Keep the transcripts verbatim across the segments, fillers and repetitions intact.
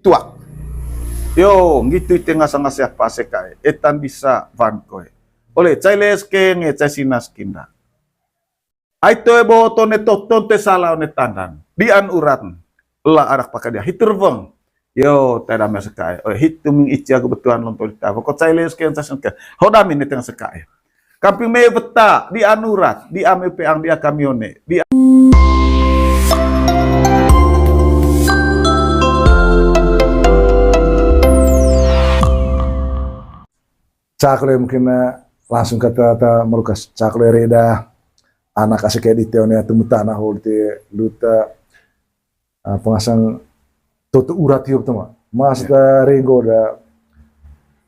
tuak. Yo, ngitu ite ngasa-ngasa apa sekae, etan bisa wan koe. Ole, cai les kenge, cai sinas kinda. Ai toe bo tone toton te sala one tandan. Dian urat. Ela arak pakadia. Hitu reweng. Yo, te dame sekae. Oi, hitu ming ici aku betuan lonto dita. Pokok cai les kenge, cai sinas kenge. Ho dame ne tengah sekae. Kamping me weta, di anurat, di ame peang, di akamione, di Cakle mungkin, eh, langsung kata, kata Malukas. Cakle reda, anak asik edit one, temu tanah hol te luta, ah, pengasang toto urat hiup teman. Mas ta renggo da,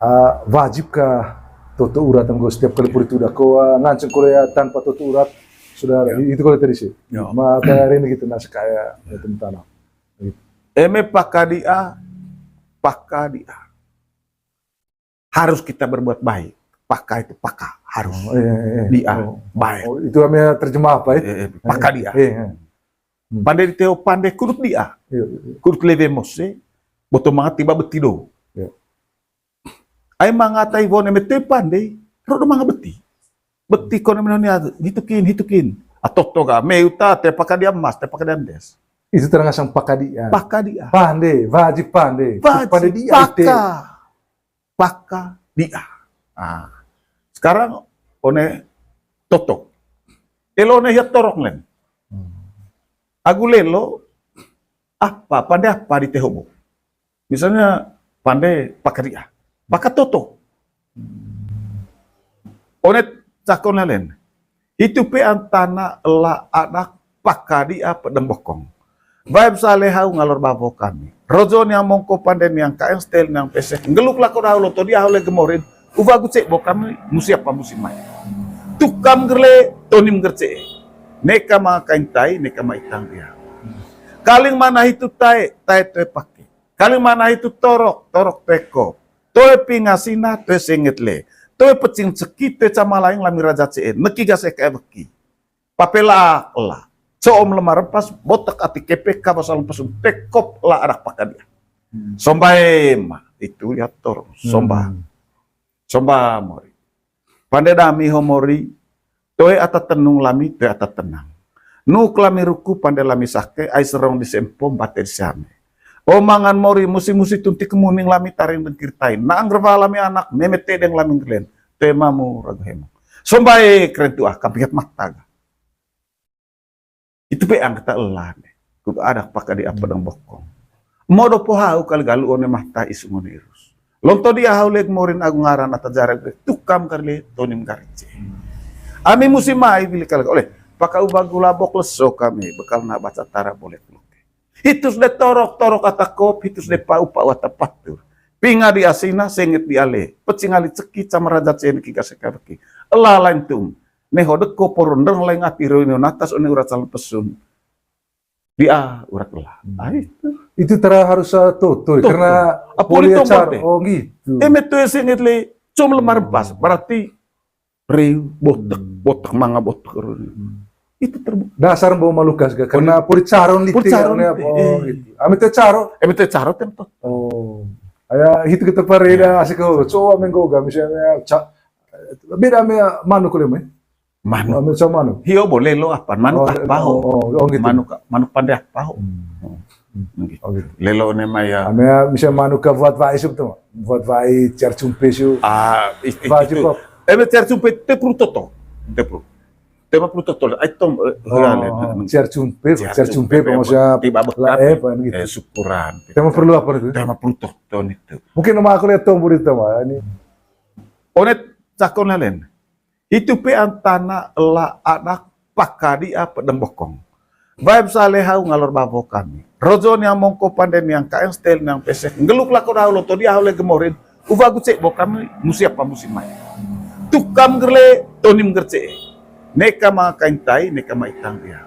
ah, wajib ka toto urat teman setiap kali puri tuda ko, ah, nganceng kuliah tanpa toto urat sudah itu kalau tadi sih. Ma ta renggo gitu, nah, sekaya ya, temu tanah. Gitu. Eme pakadia, pakadia. Harus kita berbuat baik. Paka itu paka, harus. Oh, iya, iya, iya. Dia, baik. Oh, itu namanya terjemah apa, ya? Eh, eh, paka dia. Iya, iya. Hmm. Pande di teo pande kudut dia. Iya, iya, iya. Kudut lebe mose, boto manga tiba beti do. Iya. Ai manga tai wone mete pande, rodo manga beti. Beti kono menoni atu, hitukin, hitukin. Atoto ga, me uta, te paka dia emas, te paka dia andes. Itu termasuk paka dia. Paka dia. Pande, wajib pande. Wajib, pande dia paka. Paka dia. Ah. Sekarang one totok. Elo one hiat torok len. Hmm. Agu lelo apa, pande apa di tehobo. Misalnya pande paka dia. Paka toto. One cakon len. Hitu pe antana ela adak paka dia pedeng bokong. Vibe sale hau ngalor babo kami. Rojo niang mongko pande niang kaeng stel niang pesek. Nggeluk lako dau loto dia hau le gemorin. Uva gucek bo kami musi apa musi mai. Tukam gerle tonim gerce. Neka ma kain tai, neka ma itang dia. Kaling mana hitu tae, tae toe pake. Kaling mana hitu torok, torok toe kop. Toe pingasina, toe senget le. Toe pecing ceki, toe camalaing lami raja ceen. Neki gase kae beki. Papela la. Coom lemar empas, botak ati kepe, kabasal pesum, tekop la arak pakadia. Hmm. Somba ema, itu lihat tor, somba. Hmm. Somba mori. Pande dami ho mori, toe ata tenung lami, toe ata tenang. Nuk lami ruku, pande lami sake, ai serong di sempo, bate di same. O mangan mori, musi-musi tunti kemuning lami taring dengkir tain. Naang gerwa lami anak, meme tedeng lami ngelen. Toe mamu ragu hemong. Somba e keren tuah, kampihat mata ga. Itu pe angkata elan. Kudu ada paka di apa dang bokong. Modo po hau kali galu one mata isu ngone irus. Lonto dia hau lek morin agu ngaran ata jarak dek tukam kali tonim garice. Ami musim mai bili kali oleh paka uba gula bok leso kami bekal na baca tara bolek loke. Hitus de torok, torok ata kop, hitus de pau, pau ata patur. Pinga di asina, senget di ale. Pecing ali ceki, camaraja cen ki gase kabeki. Ela lain tum. Neho deko poron dereng lain ati roi no natas one urat salam pesun. Di a urat ela. Ah, itu. Itu tara harus, ah, toto, karena apa boleh tombo car-, te? Oh, gitu. Eme toe senget le, com lemar pas, berarti riu, botek, botek, manga botek. Itu terbukti. Dasar mbok malukas ga, karena puri caron lite, puri caron lite, oh, gitu. Ame te caro. Eme te caro tem to. Oh. Aya, itu kita pareda asik ko, coba menggoga misalnya, ca-, beda ame manuk le, men. Manuk. Ame sama manuk. Hio boleh lo apa? Manuk apa ho? Oh, oh, oh, gitu. Manuk, manuk pande apa ho? Hmm. Gitu. Oh, gitu. Lelo ne maya. Ame misalnya manuk ka buat vai sup tu, buat vai cer cumpe su. Ah, itu. Eme cer cumpe te perlu toto. Te perlu. Tema perlu toto. Ai tom, eh, oh, cer cumpe, cer cumpe, maksudnya tiba bekat, eh, apa gitu. Eh, syukuran. Tema perlu apa itu? Tema perlu toto itu. Mungkin nama aku lihat tom budi tema ini. Onet cakon lalen. Hitu pe antana ela anak paka di apa deng bokong. Vibe sale hau ngalor babo kami. Rojo niang mongko pande niang kaeng stel niang pesek. Nggeluk lako dau loto dia hau le gemorin. Uva gucek bo kami musi apa musi mai. Tukam gerle tonim gerce. Neka ma kain tai, neka ma itang dia.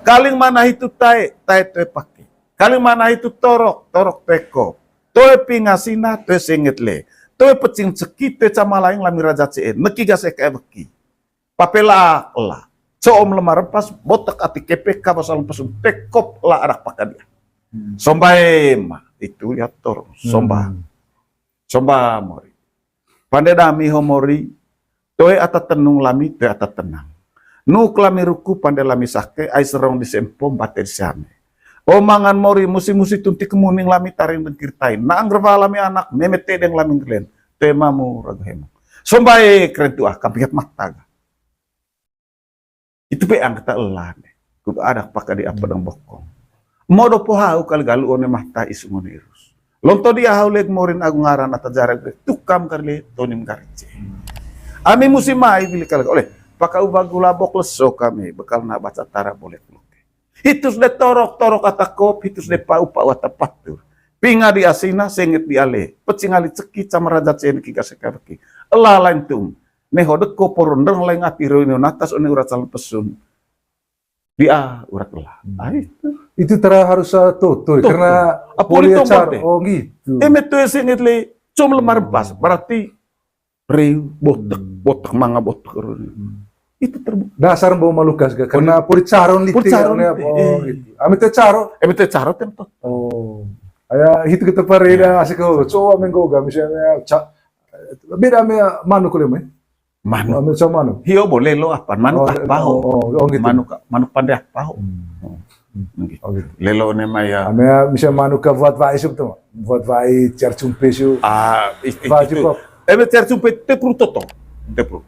Kaling mana hitu tae, tae toe pake. Kaling mana hitu torok, torok toe kop. Toe pingasina, toe senget le. Toe pecing ceki, toe camalaing lami raja ceen. Neki gase kae beki. Papela la. Coom lemar empas, botak ati kepe, kabasal pesum, tekop la arak pakadia. Hmm. Somba ema. Itu lihat tor, somba. Hmm. Somba mori. Pande dami ho mori, toe ata tenung lami, toe ata tenang. Nuk lami ruku pande lami sake, ai serong di sempo, mbate di same. O mangan mori, musi-musi tunti kemuning lami taring dengkir tain. Naang gerwa lami anak, meme tedeng lami ngelen. Toe mamu ragu hemong. Somba e keren tuah, kampiat mata ga. Itu pe angkata elan. Kudu ada paka di apa dang bokong. Modo po hau kali galu one mata isu ngone irus. Lonto dia hau lek morin agu ngaran ata jarak de tukam kali tonim karice. Ami musim mai bili kali oleh paka uba gula bok leso kami bekal na baca tara boleh luke. Hitus de torok torok ata kop, hitus de pau pau ata patur. Pinga di asina, sengit di ale. Pecing ali ceki, camar raja ceni kika sekabeki. Ela lain tum. Neho deko poron dereng lain ati roino natas one urat salem pesun. Di a urat ela. Hmm. Ah, itu. Itu tara harus, ah, tutur, tutur. Karena apalagi poli acar, oh gitu. Eme tu sengit le, cuma lemar pas. Berarti riu, botek, hmm, botek, manga botek. Hmm. Itu terbukti. Dasar bawa Malukas ga, karena poli caron lite, poli caron lite, oh, eh, gitu. Ame te caro. Eme te caro tem to. Oh. Aya, itu kita pareda asik ko. Coba menggoga misalnya, ca-, beda ame manuk le, me. Manuk. Ame sama manuk. Hio boleh lo apa? Manuk apa ho? Oh, oh, oh, gitu. Manuk, manuk pande apa ho? Hmm. Hmm, gitu. Oh, gitu. Lelo ne maya. Ame misalnya manuk ka buat vai sub tuh. Buat vai ciar cumpe su. Ah, is-, is-, wajib itu. Kok. Eme ciar cumpe te prutoto. Te pru.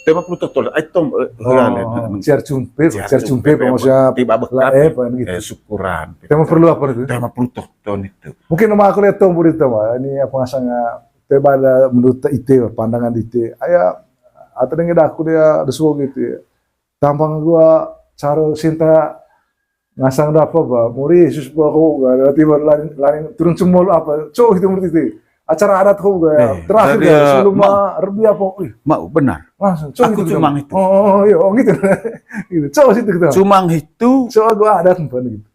Tema prutoto. Ai tom, eh, oh, ciar cumpe, ciar cumpe, maksudnya tiba bekat, eh, gitu. Eh, syukuran. Tema perlu apa itu? Tema prutoto itu. Mungkin nama aku lihat tom berita mah. Ini apa ngasanga, eh, teba ada menurut ite, pandangan ite. Aya, atau dengan aku dia ada suara gitu ya. Tampang gua caro cinta ngasang dapa ba, mori Yesus ba ho ga, tiba lain, lain turun cemol apa, cowok itu mori itu. Acara adat ho ga, eh, terakhir dari, ga, eh, sebelum ma-, ma-, Rebi apa, wih. Mau, benar. Langsung, cowok. Aku itu cuma itu. Oh, oh, iya, oh, gitu. Gitu. Cowok situ kita. Cuma itu. Cowok gua adat, empat gitu.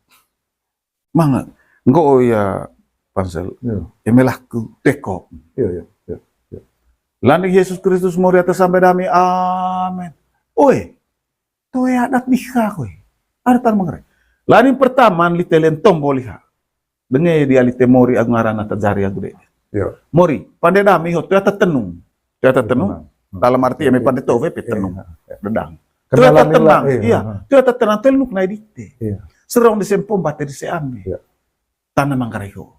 Manga, nggo ya Pansel. Iya. Emelaku, teko. Iya, iya, iya, iya. Laning Yesus Kristus mori ata sampai dami. Amen. Oe, toe adat diha koe. Ada tar mangre. Laning pertama lite len tombo liha. Denge dia lite mori agu ngaran ata jari agu de. Iya. Mori, pande dami ho, toe ata tenung. Toe ata tenung. Tenang. Dalam arti ya, me pande tove pe tenung. Iya, iya. Dedang. Toe ata tenang, iya. Toe ata tenang, toe nuk nai dite. Iya. Serong di sempo, mbate di seame. Iya. Tana manggarai ho.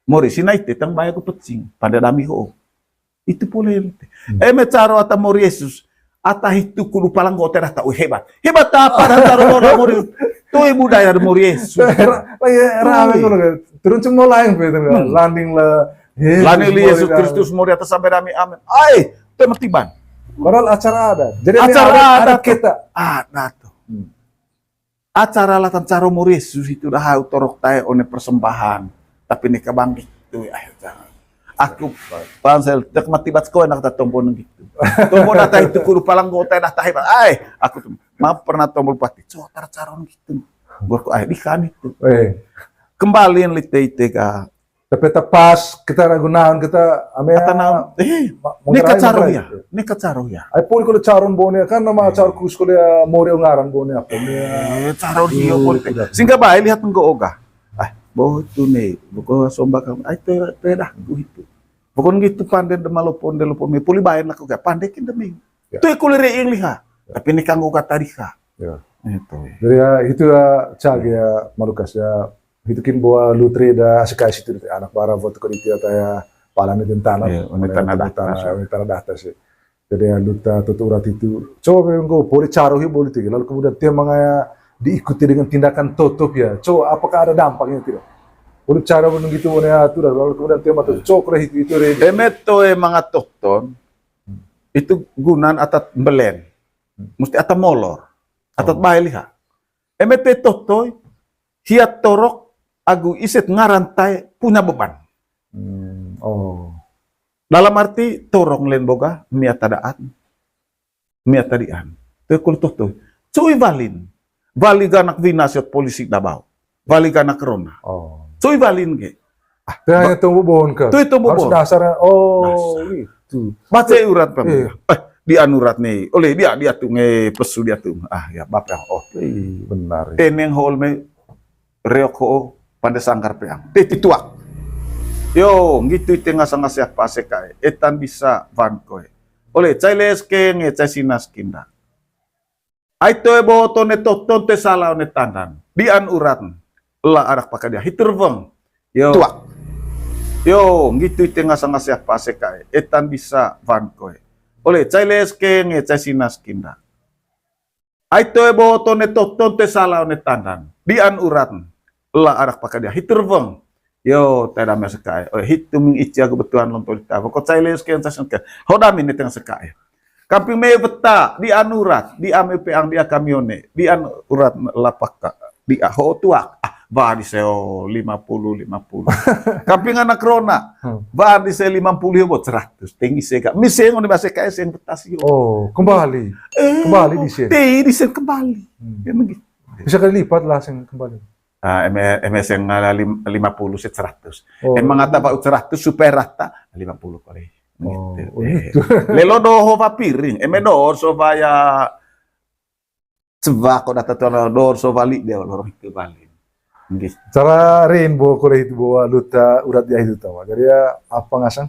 Mori sinai te tang baya ku pecing, pande dami ho. Itu pole lite. Hmm. Eme caro ata mori Yesus. Ata hitu kudu palang gote dah tau hebat. Hebat apa dah caro mori, mori. Toi budaya mori Yesus. Ra-, lagi rame kono kan. Turun cuma lain pe itu kan. Hmm. Landing lah. Yesus Landing li mori Yesus dah. Kristus mori ata sampai dami. Amin. Ai, itu matiban. Padahal acara adat. Jadi ini acara adat, adat adat tuh. Kita. Adat tuh. Hmm. Acara latan caro mori Yesus itu dah hau torok tae one persembahan. Tapi ini kabang gitu, ah, jangan. Aku Pansel, tek mati bat sekolah nak tombo neng gitu. Tombo dah tae itu kudu palang gote dah tae, ai, aku tuh, maaf pernah tombo pati, cotar caron gitu. Buat ku, ai, dikan itu. Eh. Kembali yang lite ite ka. Tapi tepas, kita ragu naon, kita ame ata naon, eh, ma-, neka menggerai, caro menggerai. Ya, neka caro ya. Ai poli kalau caron bone, kan nama caro kus kalau ya mori ngaran bone apa nih. Eh, caro dia poli. Sehingga bae lihat nggo oga. Ah, boh itu nih, buku somba kamu. Ai te, te dah, ku itu. Pokoknya gitu pande de malopon, de lopon, me poli bae aku gak pande kin demi. Ya. Tuh kuliah yang liha. Ya. Tapi ini kanggo kata diha. Ya. Itu. Jadi ya, itu ya, cag ya, Malukas ya. Hitu kin boa lutre da asik ai situ, anak bara foto ko diti ata ya palan itu tanah. Iya, one tanah datar, one tanah datar sih. Jadi ya luta tutu urat itu. Coba memang kau boleh caro hi boleh tinggi. Lalu kemudian tiap mangaya diikuti dengan tindakan tutup ya. Coba apakah ada dampaknya tidak? Boleh cara menunggu itu boleh aturan. Lalu kemudian tiap mata cok itu itu. Emet to emang atohton. Itu gunan atat belen. Mesti atat molor. Atat bae liha. Emet te tohtoi, hiat torok, agu iset ngaran tae punya beban. Hmm, oh. Dalam arti torong len boga, miata daan, miata dian. Te kul tohtoi. Cui valin. Vali ganak vina siot polisi dabau. Vali ganak rona. Oh. Cui valin ke. Ah, teu hanya tombo bon ka. Teu tombo bon. Harus dasarnya, oh, dasar. Itu. Baca urat pem. Eh, di anu urat nih. Oleh dia, dia tuh nge pesu dia tuh. Ah, ya, bapa. Oh. Ih, benar. Teneng hol me reok ho pande sanggar peang. Te tituak. Yo, nggitu ite ngasa-ngasa apa sekae, etan bisa wan koe. Ole, cai les kenge, cai sinas kinda. Ai toe boto ne toton te sala one tandan. Dian urat. Ela arak paka dia. Hitur weng. Yo. Tuak. Yo, nggitu ite ngasa-ngasa apa sekae, etan bisa wan koe. Ole, cai les kenge, cai sinas kinda. Ai toe boto ne toton te sala one tandan. Dian urat. Ela arak paka dia. Hitur weng. Yo, te dame sekae. Oi, hitu ming ici agu betuan lonto dita. Poko cai les kenge, cai sinas kinda. Ho dame ne tengah sekae. Kamping me weta, dian urat, dian me peang, dian kamione, dian urat lapaka, dian ho tuak. Ah, ba di seo lima puluh, lima puluh. Kamping anak rona, Hmm. ba di se lima puluh yo bo seratus. Tengi sega. Mise ngone base kae seng betas yo. Oh, kembali. Eh, Kembali di sen. Te di sen kembali. Hmm. Ya, begitu. Bisa kali lipat lah seng kembali. Ah, eme, eme seng ngala lim-, lima puluh set seratus. Oh. Emang ata baut seratus supaya rata, lima puluh kali. Oh, Gitu. oh, Eh. gitu. Lelo doho va piring, eme doho so va ya ceva ko data tuan doho so vali dia lorong itu bali. Gitu. Cara rin bo kole itu bawa luta urat ya itu tawa. Jadi ya apa ngasang?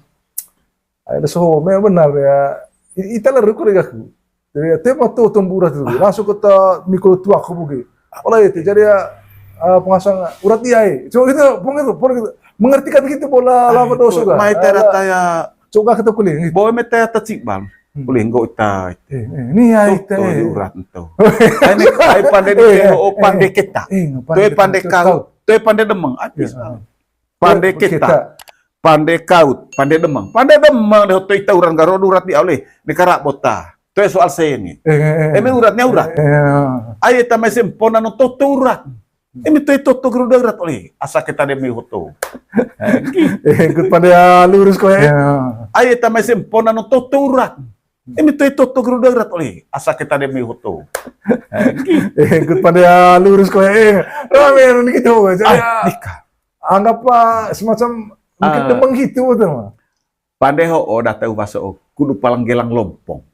Ada so me benar ya. I-, ita leruk kole aku. Jadi ya tema tuh tumbuh urat itu. Langsung kata mikul tuak aku bugi. Olah itu jadi ya ah, pengasang urat dia. Eh. Coba gitu, pung itu, pung gitu. Mengerti kan gitu bola Ah, lama itu, dosa kan? Mai tera Alah, taya coba kita kuling gitu. Boy me tera ta cibang. Hmm. Kuling go ita. Eh, eh, ni ya Tuh, ita. Tuh, eh. Di urat itu. Ai ni, ai pande di Eh, tengok, oh, eh, pande eh. Kita. Eh, Tuh, pande pande kita, kau. Kau. Tuh, pande demeng. Ai Ya, bisa. ah. Pande Tuh, kita. Kita. Pande kaut, pande demeng. Pande demeng deh, hoto ita urat garo urat di oleh. Ni karak bota. Tuh, soal seni. Eh, eh, eh. Eme uratnya urat. Eh, eh, eh. Aye tamai sempona no toto urat. Eme toe toto geruda gerat oli, asa kita demi hoto. Eh, ikut pada lurus koe. Ya. Aye tamai sempona no toto urat. Eme toe toto geruda gerat oli, asa kita demi hoto. Eh, ikut pada lurus koe. Eh, rame anu gitu. Jadi Ah, ya, nikah. Anggap, ah, semacam mungkin Ah. Tembang gitu, betul, Mas? Pande ho, oh, data ubaso, oh, kudu palang gelang lompong.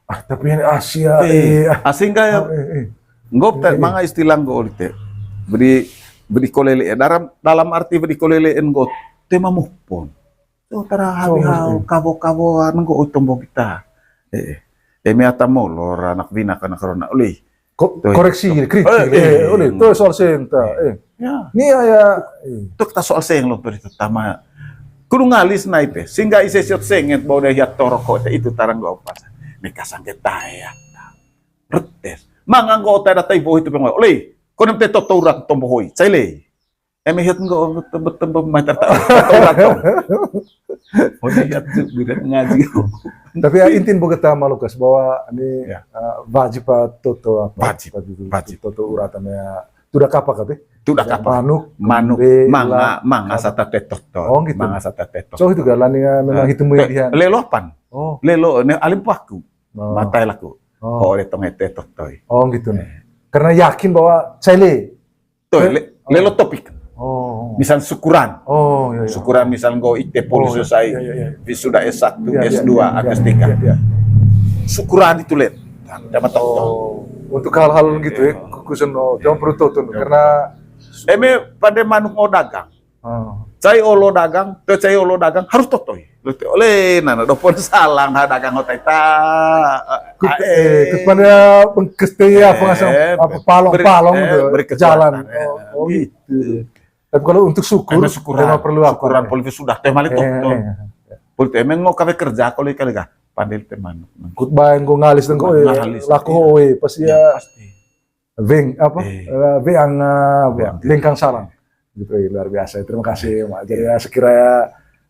Ah, tapi ini Asia, Eh, eh, ah. Asing kaya, Ah, eh, eh. Nggop ta, Eh, eh. Manga istilah nggo olite. Beri, beri kolele, eh, dalam, dalam arti beri kolele, eh, nggo tema move on. So, tara Oh, habi hau, eh. Kabo-kaboan, nggo otombo kita. Eh, eh. Eme ata molor, anak wina, anak rona, oleh. Ko-, Toi, koreksi, toi. Kritik, Eh, eh, eh, oleh, hmm. Toi soal senta, eh. Ya. Ni aya, eh. Tuk ta soal seng lo, pertama. Kudu ngalis nai pe. Singga ise siot senget, bau deh hiat toroko, te itu tarang gua pas. Ni kasang ke taya. Retes. Manganggo otai datai boh itu pengol. Oleh, konem te toto urat tombo hoi. Caile. Eme hiat nggo betembe-tembe mai tertawa. Orang kau. Oh, hiat tu, bidan ngaji. Tapi ya, intin bo kata Malukas bahwa ini, Ya. Eh, wajib, ah, toto apa? Wajib, Wajib, wajib. Toto uratan ya. Tudak apa kata? Tudak apa? Manuk, Manuk, kembe, manga, la-, manga kab-, sata te toto. Oh, gitu. Manga sata te toto. So, itu kan, lah, ni, ah, memang Ah, hitung te-, dia. Lelo pan? Oh. Lelo, ne alim paku. Oh. Matai laku. Oh. Oh, le tong ete totoi. Oh, gitu nih. Eh. Karena yakin bahwa caile. Toi, Eh, le-, oh. Lelo topik. Oh. Misal syukuran. Oh, iya, iya. Syukuran misal nggo ite polisi Oh, iya, selesai, iya, iya, iya. Wisuda S satu, Iya, iya, S dua, iya, atau iya, S tiga. Iya, iya. Syukuran itu, Len. Sama tok. Oh, untuk hal-hal gitu ya, Iya. Kukusen, oh, jangan perlu tonton, Iya. Karena Eme pande manuk nggo dagang. Oh. Cai olo dagang, te cai olo dagang, harus totoi. Oleh, nana, dopon salang, nah, dagang otai ta. Kut-, Ah, eh, eh. Kut pada bengkes te ya, Eh, apa ngasang, apa, palong, beri, palong eh, gitu, beri kekuatan, jalan. Eh, Oh, oh, gitu. Gitu. Tapi kalau untuk syukur, Karena syukuran, emang perlu apa? Syukuran polisi sudah, teh mali Eh, tonton. Eh, eh. Polisi emang mau kafe kerja, kalau ikan lega, pandai teh manuk. Khutbah yang gua ngalis dan gua, eh, Ngalis. Laku, Iya. Oe, pasti Iya, ya. Pasti. Weng, apa? Eh. Eh, weang, eh, Weang. Lengkang salang. Gitu, eh, luar biasa. Terima kasih, Mak. Jadi, ya, sekiranya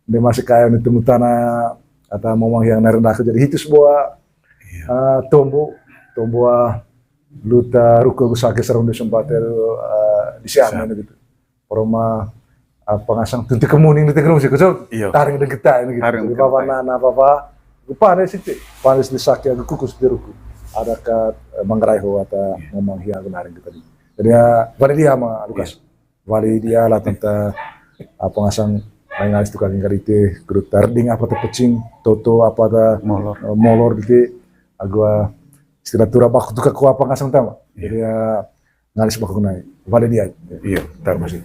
dia masih kaya ini temu tanah atau mau yang narin aku jadi hitus bawa, Iya. Eh, tombo, tombo, eh, luta ruko gusake serong di sempatel, eh, di siang Siap. Gitu. Roma, apa ngasang tunti kemuning di tegerung sih, kecil Iya. Taring dan kita ini gitu. Taring Jadi, dan papa kita. Nana, papa, gue panes sih, panes di saki, aku kukus di ruku. Ada ke, eh, Manggarai ho, atau Iya. Ngomong hia, aku naring kita di. Jadi ya, balik dia sama Lukas. Iya. Balik dia lah tentang apa ngasang main alis tukang karite, grup tarding apa tuh pecing, toto apa tuh Molor. Eh, molor gitu. Agua istilah tura baku tuh kaku apa ngasang tama. Iya. Jadi ya, ngalis baku nai. Balik dia. Iya, tak masih.